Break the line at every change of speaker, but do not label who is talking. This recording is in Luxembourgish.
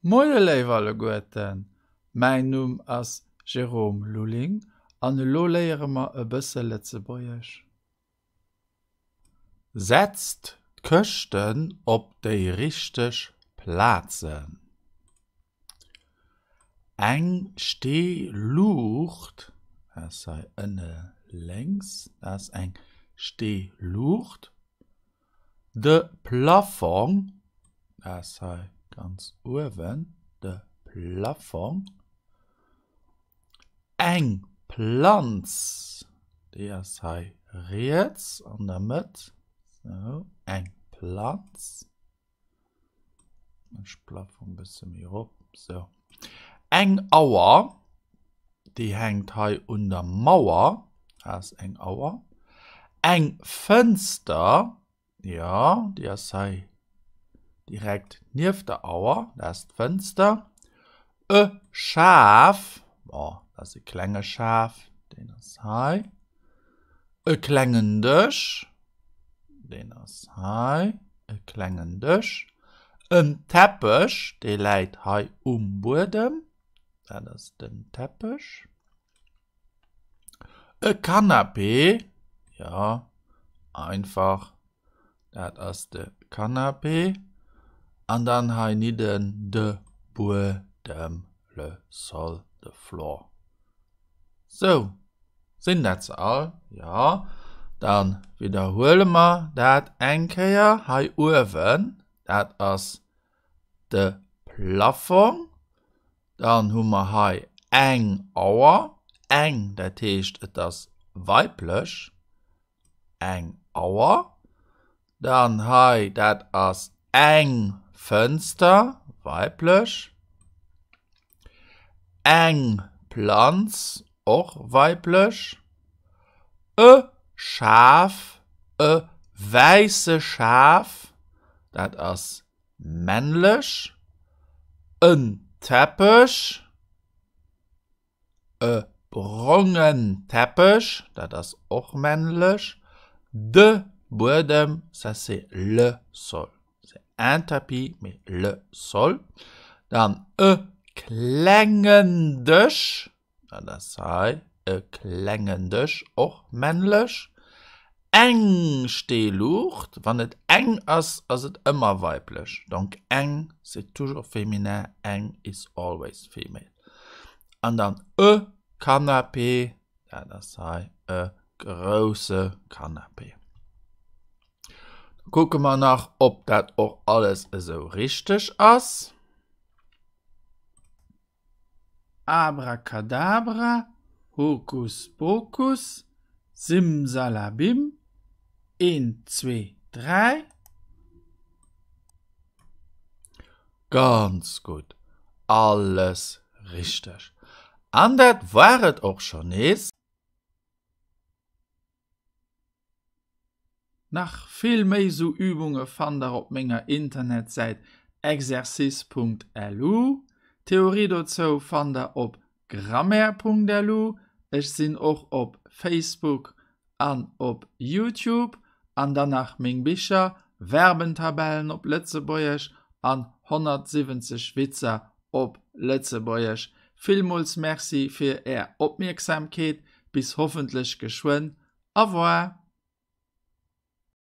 Moie léif alleguerten, mäin Numm ass Jérôme Lulling an elo léiere mer e bësse Lëtzebuergesch. Setzt d'Këschten op déi richteg Plazen. Eng Steeluucht, dat ass hei ënne lénks, dat ass eng Steeluucht. De Plafong, dat ass hei ganz uewen, de Plafong. Eng Planz, déi ass hei riets an der Mëtt, sou, eng Planz. Ech Plafong bësse méi erop, sou. Eng Auer, déi hänkt hei un der Mauer, dat ass eng Auer. Eng Fënster, jo, déi ass hei direkt nieft der Auer, dat ass d'Fënster. E Schaf, bon, dat ass e klenge Schaf, deen ass hei. E klengen Dësch, deen ass hei, e klengen Dësch. En Teppech, dee läit hei um Buedem, dat ass den Teppech. E Canapé, jo, einfach, dat ass de Canapé. An dann heinidden de Buedem, le sol, the floor. Sou, sinn dat se all? Jo. Dann widderhuele mer dat eng Kéier. Hei uewen, dat ass de Plafong. Dann hu mer hei eng Auer. Eng, dat heescht, et ass weiblech. Eng Auer. Dann hei, dat ass eng Fënster, weiblech. Eng Planz, och weiblech. E Schaf, e wäisse Schaf, dat ass männlech. En Teppech. E brongen Teppech, dat ass och männlech. De Buedem, ça c'est le sol. C'est un tapis, mais le sol. Dann e klengen Dësch, dat ass hei e klengen Dësch, och männlech. Eng Steeluucht, wann et eng ass, ass et ëmmer weiblech. Donc eng, c'est toujours féminin, eng is always female. An dann e Canapé, dat ass hei e grousse Canapé. Da kucke mer nach, ob dat och alles esou richteg ass. Abracadabra, Hokus Pokus, Simsalabim, een, zwee, dräi. Ganz gutt, alles richteg. An dat war et och schonn nees. Nach vill méi sou Übunge fannt der op menger Internetsäit exercice.lu. D'Theorie dozou fannt der op grammaire.lu. Ech sinn och op Facebook an op Youtube. An dann nach meng Bicher, Verbentabellen op Lëtzebuergesch an 170 Witzer op Lëtzebuergesch. Villmools Merci fir är Opmierksamkeet. Bis hoffentlech geschwënn. Au revoir!